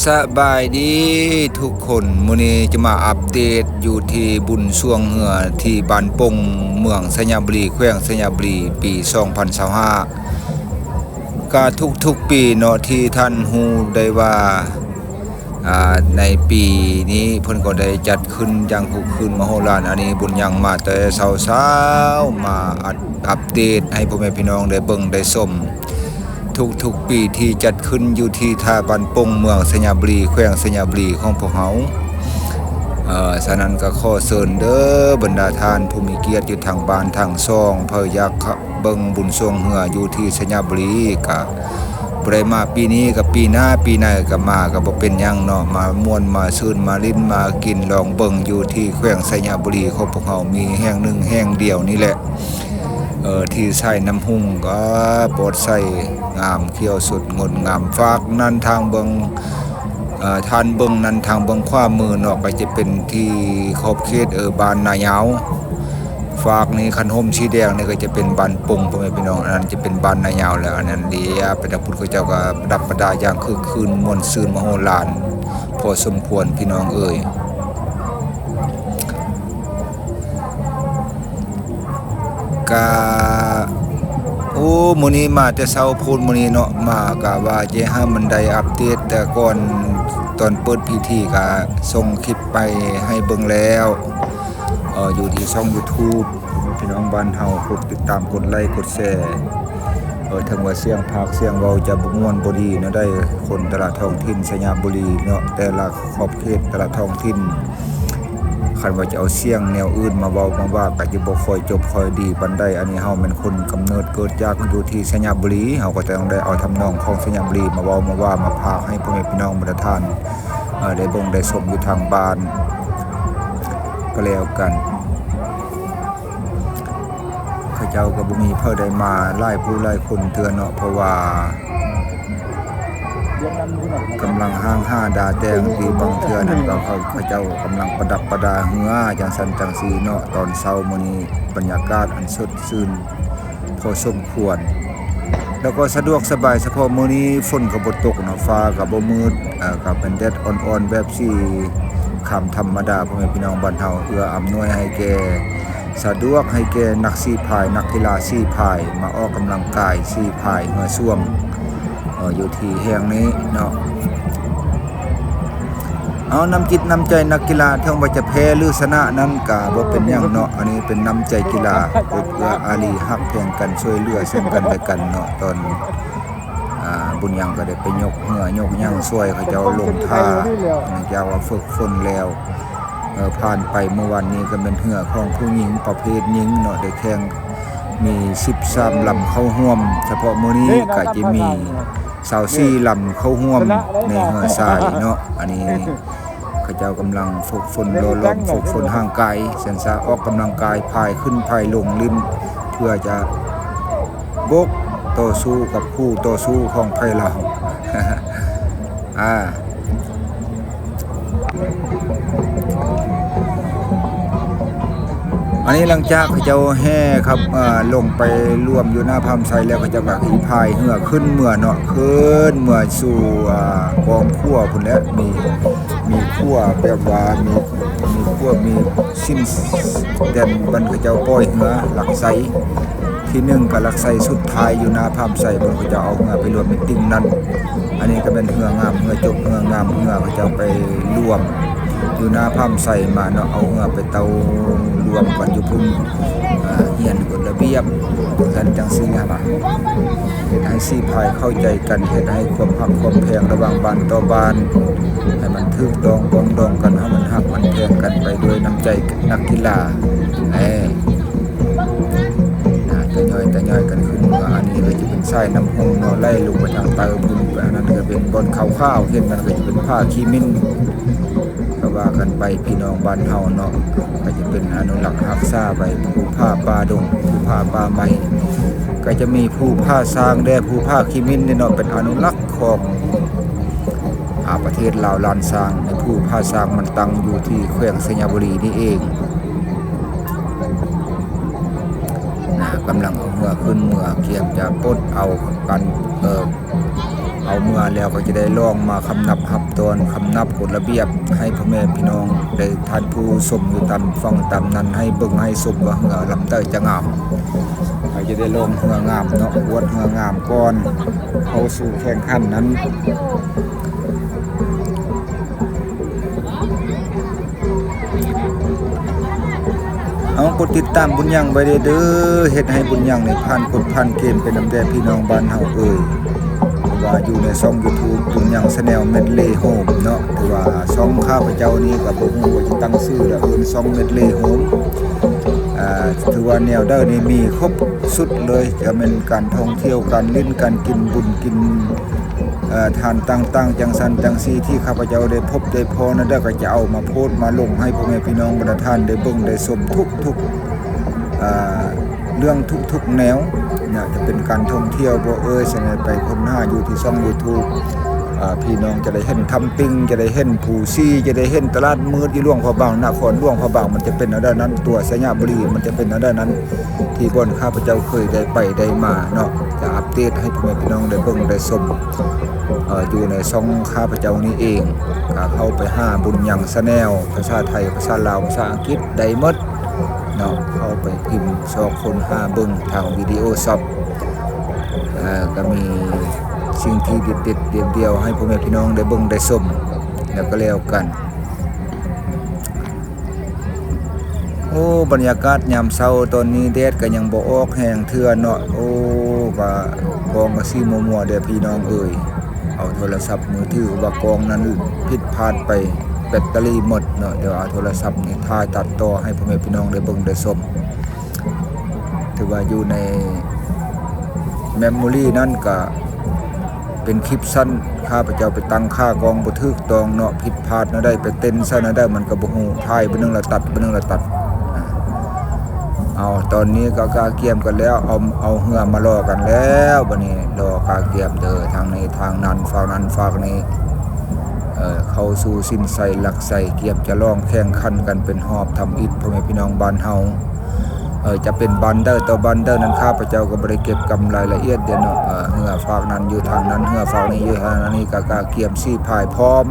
ສະບາຍດີທຸກຄົນ, ມື້ນີ້ຈະມາອັບເດດຢູ່ທີ່ບຸນຊ່ວງເຮືອທີ່ບ້ານປົງ ເມືອງໄຊຍະບູລີ ແຂວງໄຊຍະບູລີ ປີສອງພັນຊາວຫ້າ ກະທຸກໆປີເນາະ ທີ່ທ່ານຮູ້ໄດ້ວ່າ ອາ ໃນປີນີ້ເພິ່ນກໍໄດ້ຈັດຂຶ້ນຢ່າງຄຶກຄື້ນມະໂຫລານ. ອັນນີ້ບຸນຍັງມາແຕ່ເຊົ້າໆ ມາອັດ ອັບເດດໃຫ້ພໍ່ແມ່ພີ່ນ້ອງໄດ້ເບິ່ງໄດ້ຊົມ ທຸກໆປີທີ່ຈັດຂຶ້ນຢູ່ທີ່ທ່າບ້ານປົງ ເມືອງໄຊຍະບູລີ ແຂວງໄຊຍະບູລີຂອງພວກເຮົາ. ເອີ ສະນັ້ນກໍຂໍເຊີນເດີ ບັນດາທ່ານຜູ້ມີກຽດຢູ່ທາງບ້ານທາງຊ່ອງ ໃຜຢາກເບິ່ງບຸນຊ່ວງເຮືອຢູ່ທີ່ໄຊຍະບູລີ ກະບໍ່ໄດ້ມາປີນີ້ ກະປີໜ້າ ປີໜ້າກະມາ ກະບໍ່ເປັນຫຍັງເນາະ. ມາມ່ວນມາຊື່ນ ມາຫຼິ້ນມາກິນ ລອງເບິ່ງຢູ່ທີ່ແຂວງໄຊຍະບູລີຂອງພວກເຮົາ ມີແຫ່ງໜຶ່ງແຫ່ງດຽວນີ້ແຫຼະ ເອີ ທີ່ສາຍນ້ຳຮຸ່ງກໍປອດໃສ ງາມຂຽວສົດງົດງາມ. ຟາກນັ້ນທາງເບື້ອງ ເອີ ທ່ານເບິ່ງນັ້ນ ທາງເບື້ອງຂວາມືເນາະ ກໍຈະເປັນທີ່ຂອບເຂດ ເອີ ບ້ານນາຍາວ. ຟາກນີ້ ຄັນຮົ່ມສີແດງນີ້ກໍຈະເປັນບ້ານປົງ ພໍ່ແມ່ພີ່ນ້ອງ, ອັນນັ້ນຈະເປັນບ້ານນາຍາວແລ້ວ. ອັນນັ້ນເດ ໄປທາງພຸ້ນ ເຂົາເຈົ້າກໍປະດັບປະດາຢ່າງຄຶກຄື້ນ ມ່ວນຊື່ນມະໂຫລານພໍສົມຄວນ ພີ່ນ້ອງເອີຍ. ກະ ໂອ້ ມື້ນີ້ມາແຕ່ເຊົ້າໂພດ ມື້ນີ້ເນາະ ມາກະວ່າຈະໃຫ້ມັນໄດ້ອັບເດດ ແຕ່ກ່ອນຕອນເປີດພິທີກະສົ່ງຄລິບໄປໃຫ້ເບິ່ງແລ້ວ ເອີ ຢູ່ທີ່ຊ່ອງຢູທູບ ພີ່ນ້ອງບ້ານເຮົາ ກົດຕິດຕາມ ກົດໄລ ກົດແຊ ເອີ ເຖິງວ່າສຽງພາກສຽງເວົ້າຈະບໍ່ມ່ວນບໍ່ດີແນວໃດ ຄົນແຕ່ລະທ້ອງຖິ່ນໄຊຍະບູລີເນາະ ແຕ່ລະ ຂອບເຂດແຕ່ລະທ້ອງຖິ່ນ ຄັນວ່າຈະເອົາສຽງແນວອື່ນມາເວົ້າມາວ່າ ກໍຈະບໍ່ຄ່ອຍຈົບຄ່ອຍດີປານໃດ. ອັນນີ້ເຮົາແມ່ນຄົນກຳເນີດເກີດຈາກຢູ່ທີ່ໄຊຍະບູລີ ເຮົາກໍຕ້ອງໄດ້ເອົາທຳນອງຂອງໄຊຍະບູລີມາເວົ້າມາວ່າ ມາພາກໃຫ້ພໍ່ແມ່ພີ່ນ້ອງບັນດາທ່ານ ເອີ ໄດ້ເບິ່ງໄດ້ຊົມຢູ່ທາງບ້ານກໍແລ້ວກັນ. ເຂົາເຈົ້າກໍບໍ່ມີໃຜໄດ້ມາຫຼາຍຜູ້ຫຼາຍຄົນເທື່ອເນາະ ເພາະວ່າກຳລັງຫ້າງຫາດາແຕ່ງ ທີ່ບາງເທື່ອນັ້ນກໍເຂົາ ເຂົາເຈົ້າກຳລັງປະດັບປະດາເຮືອ ຈັ່ງຊັ້ນຈັ່ງຊີ້ເນາະ. ຕອນເຊົ້າມື້ນີ້ບັນຍາກາດອັນສົດຊື່ນພໍສົມຄວນ ແລ້ວກໍສະດວກສະບາຍ ສະເພາະມື້ນີ້ຝົນກໍບໍ່ຕົກເນາະ ຟ້າກໍບໍ່ມືດ ເອີ ກໍເປັນແດດອ່ອນໆ ແບບສີຄາມທຳມະດາ ພໍ່ແມ່ພີ່ນ້ອງບ້ານເຮົາ ເອື້ອອຳນວຍໃຫ້ແກ່ ສະດວກໃຫ້ແກ່ນັກສີພາຍ ນັກກິລາສີພາຍ ມາອອກກຳລັງກາຍສີພາຍເຮືອຊ່ວງ ເອີ ຢູ່ທີ່ແຫ່ງນີ້ເນາະ. ເອົາ ນ້ຳຈິດນ້ຳໃຈນັກກິລາ ເຖິງວ່າຈະແພ້ ຫຼື ຊະນະນັ້ນກະບໍ່ເປັນຫຍັງເນາະ ອັນນີ້ເປັນນ້ຳໃຈກິລາ ເອື້ອອາລີ ຮັກແພງກັນ ຊ່ວຍເຫຼືອເຊິ່ງກັນແລະກັນເນາະ. ຕອນ ອາ ບຸນຍັງກໍໄດ້ໄປຍົກເຮືອຍົກຫຍັງຊ່ວຍເຂົາເຈົ້າລົງທ່າ ເນື່ອງຈາກວ່າຝຶກຝົນແລ້ວ. ເອີ ຜ່ານໄປເມື່ອວານນີ້ກໍແມ່ນເຮືອຂອງຜູ້ຍິງ ປະເພດຍິງເນາະ ໄດ້ແຂ່ງ ມີສິບສາມລຳເຂົ້າຮ່ວມ ສະເພາະມື້ນີ້ກໍຈະມີຊາວສີ່ລຳເຂົ້າຮ່ວມໃນເຮືອຊາຍເນາະ. ອັນນີ້ເຂົາເຈົ້າກຳລັງຝຶກຝົນ ຫຼໍ່ຫຼອມຝຶກຝົນຮ່າງກາຍ ສັນຊະ ອອກກຳລັງກາຍ ພາຍຂຶ້ນພາຍລົງລິ້ນ ເພື່ອຈະບົກຕໍ່ສູ້ກັບຄູ່ຕໍ່ສູ້ຂອງໄພລາວ. ອາ ອັນນີ້ຫຼັງຈາກເຂົາເຈົ້າແຫ່ຂັບ ເອີ ລົງໄປລວມຢູ່ໜ້າພາມໄຊແລ້ວ ເຂົາເຈົ້າກໍຂີ່ພາຍເຮືອຂຶ້ນເມືອເນາະ ຂຶ້ນເມືອສູ່ ອາ ກອງຂົວພຸ້ນແຫຼະ. ມີ ມີຂົວແບບວ່າມີ ມີຂົວ ມີຊິ້ນແຕ່ນ ບ່ອນເຂົາເຈົ້າປ່ອຍເຮືອຫຼັກໄຊທີໜຶ່ງກັບຫຼັກໄຊສຸດທ້າຍຢູ່ໜ້າພາມໄຊ ບ່ອນເຂົາເຈົ້າເອົາເຮືອໄປລວມໃນຕິ່ງນັ້ນ. ອັນນີ້ກໍແມ່ນເຮືອງາມເຮືອຈົກ ເຮືອງາມເຮືອເຂົາເຈົ້າໄປລວມຢູ່ໜ້າພາມໄຊມາເນາະ ເອົາເຮືອໄປເຕົ້າລວມກັນຢູ່ພຸ້ນ ອາ ຮຽນກົດລະບຽບ ຈັ່ງຊັ້ນຈັ່ງຊີ້ຫັ້ນລະ ເຮັດໃຫ້ສີພາຍເຂົ້າໃຈກັນ ເຮັດໃຫ້ຄວາມຮັກຄວາມແພງລະຫວ່າງບ້ານຕໍ່ບ້ານ ໃຫ້ມັນຖືກຕ້ອງປອງດອງກັນ ໃຫ້ມັນຮັກມັນແພງກັນໄປດ້ວຍນ້ຳໃຈນັກກິລາ. ເອີ ນະ ທະຍອຍ ທະຍອຍກັນຂຶ້ນມາ. ອັນນີ້ກໍຈະເປັນສາຍນ້ຳຮຸ່ງເນາະ ໄຫຼລົງໄປທາງໃຕ້ພຸ້ນ ອັນນັ້ນກໍເປັນບ່ອນຂາວໆ ເຫັນນັ້ນກໍຈະເປັນຜາຂີ້ໝິ້ນ ກໍວ່າກັນໄປ ພີ່ນ້ອງບ້ານເຮົາເນາະ ກໍຈະເປັນອະນຸລັກຮັກສາໄວ້ ພູຜາປ່າດົງ ພູຜາປ່າໄມ້ ກໍຈະມີພູຜາຊ້າງແດ່ ພູຜາຂີ້ໝິ້ນນີ້ເນາະ ເປັນອະນຸລັກຂອງ ອາ ປະເທດລາວລ້ານຊ້າງ ໃນພູຜາຊ້າງມັນຕັ້ງຢູ່ທີ່ແຂວງໄຊຍະບູລີນີ້ເອງນະ. ກຳລັງເອົາເຮືອຂຶ້ນເມືອ ກຽມຈະປົດເອົາກັນ ເອີ ເອົາເມືອແລ້ວກໍຈະໄດ້ລອງມາຄຳນັບຮັບຕອນ ຄຳນັບກົດລະບຽບໃຫ້ພໍ່ແມ່ພີ່ນ້ອງໄດ້ ທ່ານຜູ້ຊົມຢູ່ຕາມຝັ່ງຕາມນັ້ນ ໃຫ້ເບິ່ງໃຫ້ຊົມວ່າເຮືອລຳໃດຈະງາມ ໃຜຈະໄດ້ລອງເຮືອງາມເນາະ ອວດເຮືອງາມກ່ອນເຂົ້າສູ່ແຂ່ງຂັນນັ້ນ. ເອົາ ກົດຕິດຕາມບຸນຍັງໄວ້ເດີ ເຮັດໃຫ້ບຸນຍັງນີ້ຜ່ານກົດຜ່ານເກນໄປນຳແດ່ພີ່ນ້ອງບ້ານເຮົາເອີຍ. ເພາະວ່າຢູ່ໃນຊ່ອງຢູທູບບຸນຍັງແຊນແນວ Medley Home ເນາະ ຖືວ່າຊ່ອງຂ້າພະເຈົ້ານີ້ກໍບໍ່ຮູ້ວ່າຈະຕັ້ງຊື່ລະ ເອີ້ນຊ່ອງ Medley Home ອ່າ ຖືວ່າແນວໃດນີ້ມີຄົບຊຸດເລີຍ ຈະແມ່ນການທ່ອງທ່ຽວ ການຫຼິ້ນ ການກິນບຸນກິນ ເອີ ທ່ານຕ່າງໆ ຈັ່ງຊັ້ນຈັ່ງຊີ້ ທີ່ຂ້າພະເຈົ້າໄດ້ພົບໄດ້ພໍນັ້ນ ແລ້ວກໍຈະເອົາມາໂພສມາລົງໃຫ້ພໍ່ແມ່ພີ່ນ້ອງບັນດາທ່ານໄດ້ເບິ່ງໄດ້ຊົມທຸກໆ ເອີ ເລື່ອງທຸກໆແນວນະ ຈະເປັນການທ່ອງທ່ຽວບໍ່ເອີຍ ສະນັ້ນໄປຄົ້ນຫາຢູ່ທີ່ຊ່ອງຢູທູບ ເອີ ພີ່ນ້ອງຈະໄດ້ເຫັນທຳປິງ ຈະໄດ້ເຫັນພູຊີ ຈະໄດ້ເຫັນຕະຫຼາດມືດຢູ່ຫຼວງພະບາງ ນະຄອນຫຼວງພະບາງ ມັນຈະເປັນແນວໃດນັ້ນ ຕົວໄຊຍະບູລີ ມັນຈະເປັນແນວໃດນັ້ນ ທີ່ບ່ອນຂ້າພະເຈົ້າເຄີຍໄດ້ໄປໄດ້ມາເນາະ ຈະອັບເດດໃຫ້ພໍ່ແມ່ພີ່ນ້ອງໄດ້ເບິ່ງໄດ້ຊົມ ເອີ ຢູ່ໃນຊ່ອງຂ້າພະເຈົ້ານີ້ເອງ ກໍເຂົ້າໄປຫາບຸນຍັງແຊນແນວ ພາສາໄທ ພາສາລາວ ພາສາອັງກິດໄດ້ໝົດເນາະ ເຂົ້າໄປພິມຊອກຄົ້ນຫາເບິ່ງທາງວິດີໂອຊັອບ ເອີ ກໍມີສິ່ງທີ່ເດັດໆ ດຽວໆ ໃຫ້ພໍ່ແມ່ພີ່ນ້ອງໄດ້ເບິ່ງໄດ້ຊົມ ແລ້ວກໍແລ້ວກັນ. ໂອ້ ບັນຍາກາດຍາມເຊົ້າຕອນນີ້ແດດກໍຍັງບໍ່ອອກແຮງເທື່ອເນາະ ໂອ້ ກະ ກ້ອງກໍສີມົວໆ ເດີ້ພີ່ນ້ອງເອີຍ ເອົາໂທລະສັບມືຖືວ່າກ້ອງນັ້ນຜິດພາດໄປ ແບັດເຕີຣີໝົດເນາະ ດຽວເອົາໂທລະສັບນີ້ຖ່າຍຕັດຕໍ່ໃຫ້ພໍ່ແມ່ພີ່ນ້ອງໄດ້ເບິ່ງໄດ້ຊົມ ຖືວ່າຢູ່ໃນ memory ນັ້ນກະ ເປັນຄລິບສັ້ນ ຂ້າພະເຈົ້າໄປຕັ້ງຂາກ້ອງບໍ່ຖືກຕ້ອງເນາະ ຜິດພາດແນວໃດ ໄປເຕັ້ນໃສ່ແນວໃດ ມັນກໍບໍ່ຮູ້ ຖ່າຍບຶດໜຶ່ງລະຕັດ ບຶດໜຶ່ງລະຕັດ. ເອົາ ຕອນນີ້ກໍກະກຽມກັນແລ້ວ ເອົາ ເອົາເຮືອມາລໍກັນແລ້ວ ບາດນີ້ລໍກະກຽມເດີ ທາງນີ້ທາງນັ້ນ ຟາກນັ້ນຟາກນີ້ ເອີ ເຂົ້າສູ່ສິນໄຊຫຼັກໄຊ ກຽມຈະລອງແຂ່ງຂັນກັນເປັນຮອບທຳອິດ ພໍ່ແມ່ພີ່ນ້ອງບ້ານເຮົາ. ເອີ ຈະເປັນບັນເດີຕໍ່ບັນເດີນັ້ນ ຂ້າພະເຈົ້າກໍບໍ່ໄດ້ເກັບກຳລາຍລະອຽດເດເນາະ ເອີ ເຮືອຟາກນັ້ນຢູ່ທາງນັ້ນ ເຮືອຟາກນີ້ຢູ່ທາງນັ້ນ ນີ້ກະກະກຽມສີພາຍພ້ອມ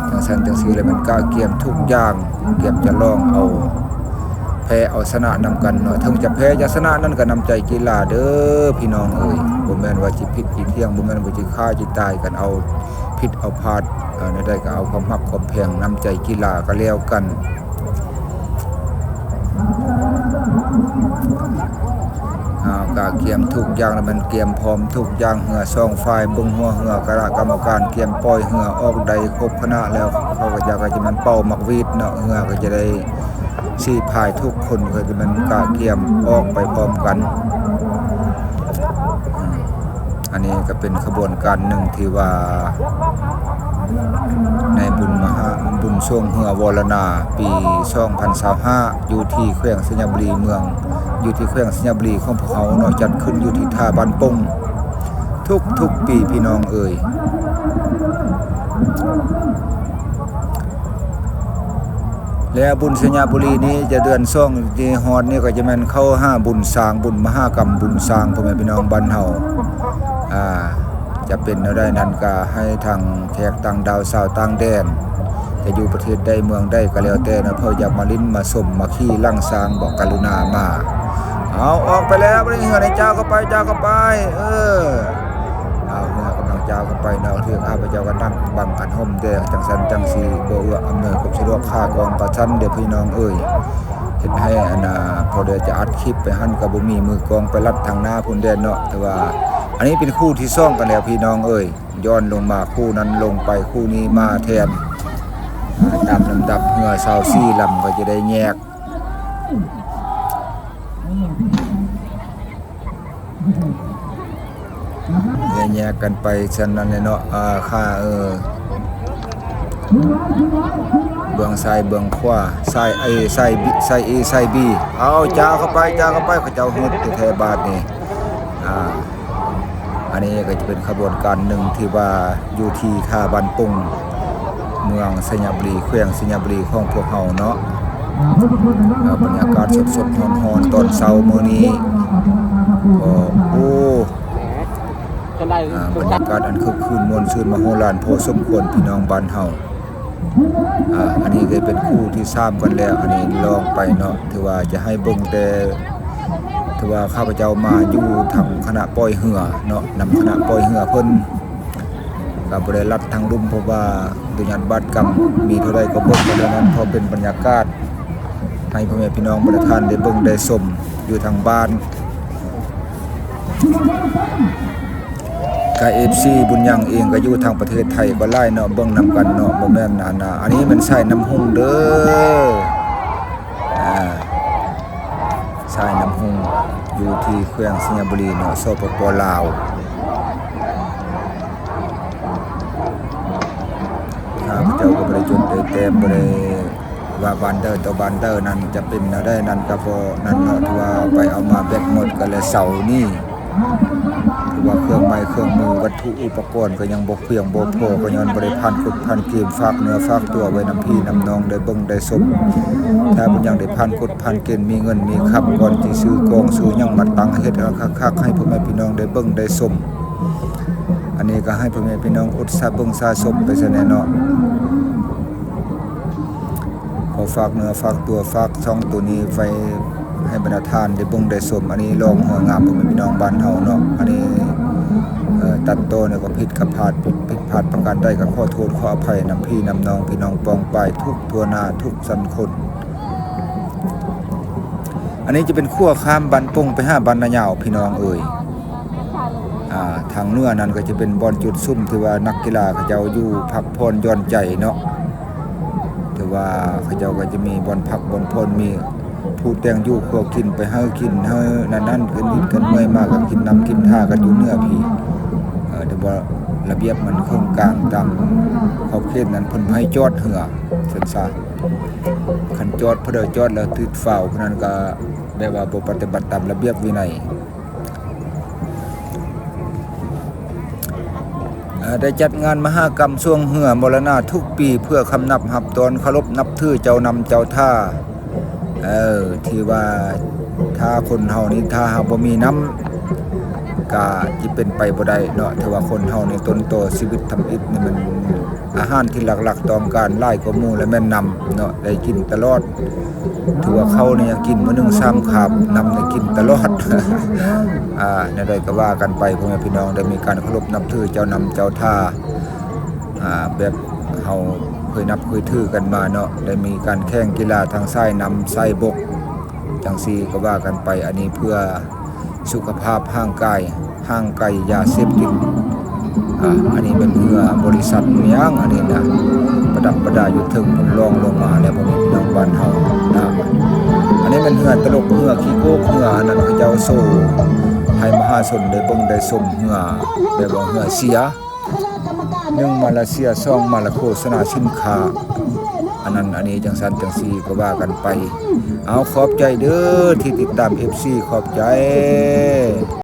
ຈັ່ງຊັ້ນຈັ່ງຊີ້ ແລ້ວມັນກະກຽມທຸກຢ່າງ ກຽມຈະລອງເອົາແພ້ເອົາຊະນະນຳກັນເນາະ ເຖິງຈະແພ້ຈະຊະນະນັ້ນກະນ້ຳໃຈກິລາເດີພີ່ນ້ອງເອີຍ ບໍ່ແມ່ນວ່າຊິຜິດຊິຖຽງ ບໍ່ແມ່ນວ່າຊິຂ້າຊິຕາຍກັນ ເອົາຜິດເອົາພາດ ເອີ ແນວໃດກະເອົາຄວາມຮັກຄວາມແພງ ນ້ຳໃຈກິລາກະແລ້ວກັນ. ເຮົາກະກຽມທຸກຢ່າງ ແລ້ວມັນກຽມພ້ອມທຸກຢ່າງ ເຮືອສອງຝ່າຍ ເບິ່ງຫົວເຮືອ ຄະນະກຳມະການກຽມປ່ອຍເຮືອອອກໄດ້ຄົບຄະນະແລ້ວ ເຂົາກໍຈະ ກໍຈະແມ່ນເປົ່າໝາກຫວີດເນາະ ເຮືອກໍຈະໄດ້ສີພາຍທຸກຄົນ ກໍຈະແມ່ນກະກຽມອອກໄປພ້ອມກັນ. ອັນນີ້ກໍເປັນຂະບວນການໜຶ່ງທີ່ວ່າ ໃນບຸນມະຫາ ບຸນຊ່ວງເຮືອວໍລະນາ ປີສອງພັນຊາວຫ້າ ຢູ່ທີ່ແຂວງໄຊຍະບູລີ ເມືອງ ຢູ່ທີ່ແຂວງໄຊຍະບູລີຂອງພວກເຮົາເນາະ ຈັດຂຶ້ນຢູ່ທີ່ທ່າບ້ານປົງ ທຸກໆປີພີ່ນ້ອງເອີຍ. ແລ້ວບຸນໄຊຍະບູລີນີ້ຈະເດືອນສອງທີ່ຮອດນີ້ກໍຈະແມ່ນເຂົ້າຫາບຸນຊ້າງ ບຸນມະຫາກຳບຸນຊ້າງ ພໍ່ແມ່ພີ່ນ້ອງບ້ານເຮົາ ອ່າ ຈະເປັນແນວໃດນັ້ນ ກໍໃຫ້ທາງແຂກຕ່າງດ້າວຊາວຕ່າງແດນ ຈະຢູ່ປະເທດໃດເມືອງໃດກໍແລ້ວແຕ່ເນາະ ເພິ່ນຢາກມາຫຼິ້ນມາຊົມມາຂີ່ຫຼັງຊ້າງ ບອກກະລຸນາມາ. ເອົາ ອອກໄປແລ້ວ ບາດນີ້ເຮືອໃນ ຈ້າວເຂົ້າໄປ ຈ້າວເຂົ້າໄປ ເອີ ເອົາ ເຮືອກຳລັງຈ້າວເຂົ້າໄປເນາະ ຖືຂ້າພະເຈົ້າກໍນັ່ງບັງກັນຮົ່ມແດດ ຈັ່ງຊັ້ນຈັ່ງຊີ້ ບໍ່ເອື້ອອຳນວຍຄວາມສະດວກ ຂາກອງປະຊັນເດີ້ພີ່ນ້ອງເອີຍ ເຮັດໃຫ້ອັນນ່າ ພໍເດຈະອັດຄລິບໄປຫັ້ນ ກໍບໍ່ມີມືກ້ອງໄປລັດທາງໜ້າພຸ້ນແດເນາະ ແຕ່ວ່າອັນນີ້ເປັນຄູ່ທີສອງກັນແລ້ວພີ່ນ້ອງເອີຍ ຍ້ອນລົງມາຄູ່ນັ້ນລົງໄປ ຄູ່ນີ້ມາແທນ ຕາມລຳດັບ ເຮືອຊາວສີ່ລຳກໍຈະໄດ້ແຍກ ແຍກກັນໄປຊັ້ນນັ້ນແຫຼະເນາະ ອ່າ ຂ້າ ເອີ ເບື້ອງຊ້າຍເບື້ອງຂວາ ຊ້າຍເອ ຊ້າຍບີ ຊ້າຍເອ ຊ້າຍບີ ເອົາ ຈ້າວເຂົ້າໄປ ຈ້າວເຂົ້າໄປ ເຂົາເຈົ້າຮຶດແທ້ໆ ບາດນີ້ ອ່າ ອັນນີ້ກໍຈະເປັນຂະບວນການໜຶ່ງທີ່ວ່າຢູ່ທີ່ທ່າບ້ານປົງ ເມືອງໄຊຍະບູລີ ແຂວງໄຊຍະບູລີຂອງພວກເຮົາເນາະ ເອີ ບັນຍາກາດສົດໆຮ້ອນໆຕອນເຊົ້າມື້ນີ້ ກໍ ໂອ້ ອ່າ ບັນຍາກາດອັນຄຶກຄື້ນມ່ວນຊື່ນມະໂຫລານພໍສົມຄວນພີ່ນ້ອງບ້ານເຮົາ. ອ່າ ອັນນີ້ໄດ້ເປັນຄູ່ທີສາມກັນແລ້ວ ອັນນີ້ລອງໄປເນາະ ຖືວ່າຈະໃຫ້ເບິ່ງແຕ່ ຖືວ່າຂ້າພະເຈົ້າມາຢູ່ທາງຄະນະປ່ອຍເຮືອເນາະ ນຳຄະນະປ່ອຍເຮືອເພິ່ນ ກໍບໍ່ໄດ້ລັດທາງລຸ່ມ ເພາະວ່າໂດຍຍາດບາດກຳ ມີເທົ່າໃດກໍເບິ່ງໄປເທົ່ານັ້ນ ເພາະເປັນບັນຍາກາດໃຫ້ພໍ່ແມ່ພີ່ນ້ອງບັນດາທ່ານໄດ້ເບິ່ງໄດ້ຊົມຢູ່ທາງບ້ານ. ກະເອັຟຊີບຸນຍັງເອງກໍຢູ່ທາງປະເທດໄທກໍຫຼາຍເນາະ ເບິ່ງນຳກັນເນາະ ບໍ່ແມ່ນອັນນ່າ ອັນນີ້ແມ່ນສາຍນ້ຳຮຸ່ງເດີ ອ່າ ສາຍນ້ຳຮຸ່ງ ຢູ່ທີ່ແຂວງໄຊຍະບູລີເນາະ ສປປ ລາວ. ຂ້າພະເຈົ້າກໍບໍ່ໄດ້ຈົດໄດ້ແຕ້ມ ບໍ່ໄດ້ວ່າບ້ານໃດຕໍ່ບ້ານໃດນັ້ນຈະເປັນແນວໃດນັ້ນ ກໍບໍ່ນັ້ນເນາະ ຖືວ່າເອົາໄປເອົາມາແບັດໝົດກໍແລະເສົານີ້ ຖືວ່າເຄື່ອງໄມ້ເຄື່ອງມື ວັດຖຸອຸປະກອນກໍຍັງບໍ່ພຽງບໍ່ພໍ ກໍຍ້ອນບໍ່ໄດ້ຜ່ານກົດຜ່ານເກນ ຝາກເນື້ອຝາກຕົວໄວ້ນຳພີ່ນຳນ້ອງໄດ້ເບິ່ງໄດ້ຊົມ. ຖ້າບຸນຍັງໄດ້ຜ່ານກົດຜ່ານເກນ ມີເງິນມີຄຳ ກ່ອນທີ່ຊື້ກອງຊື້ຫຍັງມາຕັ້ງ ເຮັດໃຫ້ຄັກໆ ໃຫ້ພໍ່ແມ່ພີ່ນ້ອງໄດ້ເບິ່ງໄດ້ຊົມ. ອັນນີ້ກໍໃຫ້ພໍ່ແມ່ພີ່ນ້ອງອົດສາເບິ່ງສາຊົມໄປຊະແດ່ເນາະ. ຂໍຝາກເນື້ອຝາກຕົວ ຝາກຊ່ອງໂຕນີ້ໄວ້ໃຫ້ບັນດາທ່ານໄດ້ເບິ່ງໄດ້ຊົມ. ອັນນີ້ລ່ອງເຮືອງາມ ພໍ່ແມ່ພີ່ນ້ອງບ້ານເຮົາເນາະ. ອັນນີ້ ເອີ ຕັດຕໍ່ນີ້ກໍຜິດກໍພາດ ຜິດ ຜິດພາດປະການໃດກໍຂໍໂທດຂໍອະໄພນຳພີ່ນຳນ້ອງ ພີ່ນ້ອງປ້ອງປາຍທຸກທົ່ວໜ້າທຸກສັນຄົນ. ອັນນີ້ຈະເປັນຂົວຂ້າມບ້ານປົງໄປຫາບ້ານນາຍາວ ພີ່ນ້ອງເອີຍ. ອ່າ ທາງເໜືອນັ້ນກໍຈະເປັນບ່ອນຈຸດສຸມທີ່ວ່ານັກກິລາເຂົາເຈົ້າຢູ່ພັກຜ່ອນຢ່ອນໃຈເນາະ ຖືວ່າເຂົາເຈົ້າກໍຈະມີບ່ອນພັກບ່ອນຜ່ອນ ມີຜູ້ແຕ່ງຢູ່ຄົວກິນ ໄປເຮັດກິນເຮັດນັ້ນນັ້ນ ເກີນອິດເກີນເມື່ອຍມາກໍກິນນ້ຳກິນທ່າກັນຢູ່ເໜືອພີ້. ເອີ ແຕ່ວ່າລະບຽບມັນເຄິ່ງກາງຕາມຂອບເຂດນັ້ນ ເພິ່ນບໍ່ໃຫ້ຈອດເຮືອຊັ້ນຊະ ຄັນຈອດ ຜູ້ໃດຈອດແລ້ວຕິດຟາວ ຜູ້ນັ້ນກໍແບບວ່າບໍ່ປະຕິບັດຕາມລະບຽບວິໄນ. ເອີ ໄດ້ຈັດງານມະຫາກຳຊ່ວງເຮືອມໍລະນາທຸກປີ ເພື່ອຄຳນັບຮັບຕ້ອນເຄົາລົບນັບຖືເຈົ້ານຳເຈົ້າທ່າ. ເອີ ທີ່ວ່າຖ້າຄົນເຮົານີ້ ຖ້າຫາກບໍ່ມີນ້ຳ ກະຊິເປັນໄປບໍ່ໄດ້ເນາະ. ຖືວ່າຄົນເຮົານີ້ ຕົ້ນຕໍຊີວິດທຳອິດນີ້ ມັນ ອາຫານທີ່ຫຼັກໆຕ້ອງການຫຼາຍກວ່າໝູ່ລະແມ່ນນ້ຳເນາະ ໄດ້ກິນຕະຫຼອດ. ຖືວ່າເຂົ້ານີ້ຍັງກິນມື້ໜຶ່ງສາມຄາບ ນ້ຳນີ້ກິນຕະຫຼອດ. ອ່າ ແນວໃດກໍວ່າກັນໄປ ພໍ່ແມ່ພີ່ນ້ອງ ໄດ້ມີການເຄົາລົບນັບຖືເຈົ້ານຳເຈົ້າທ່າ ອ່າ ແບບເຮົາເຄີຍນັບເຄີຍຖືກັນມາເນາະ. ໄດ້ມີການແຂ່ງກິລາທາງສາຍນ້ຳສາຍບົກ ຈັ່ງຊີ້ກໍວ່າກັນໄປ. ອັນນີ້ເພື່ອສຸຂະພາບຮ່າງກາຍ ຫ່າງໄກຢາເສບຕິດ. ອ່າ ອັນນີ້ແມ່ນເຮືອບໍລິສັດຫຍັງອັນນີ້ນະ ປະດັບປະດາຢູ່ເທິງພຸ້ນ ລ່ອງລົງມາແລ້ວ ພໍ່ແມ່ພີ່ນ້ອງບ້ານເຮົານະ. ອັນນີ້ແມ່ນເຮືອຕະຫຼົກ ເຮືອຂີ້ໂກກ ເຮືອອັນນັ້ນ ເຂົາເຈົ້າໂຊໃຫ້ມະຫາຊົນໄດ້ເບິ່ງໄດ້ຊົມ ເຮືອແບບວ່າເຮືອເຊຍ. ໜຶ່ງມາລາເຊຍ ສອງມາລາໂຄສະນາສິນຄ້າ ອັນນັ້ນອັນນີ້ ຈັ່ງຊັ້ນຈັ່ງຊີ້ກໍວ່າກັນໄປ. ເອົາ ຂອບໃຈເດີທີ່ຕິດຕາມ ເອັຟຊີ ຂອບໃຈ.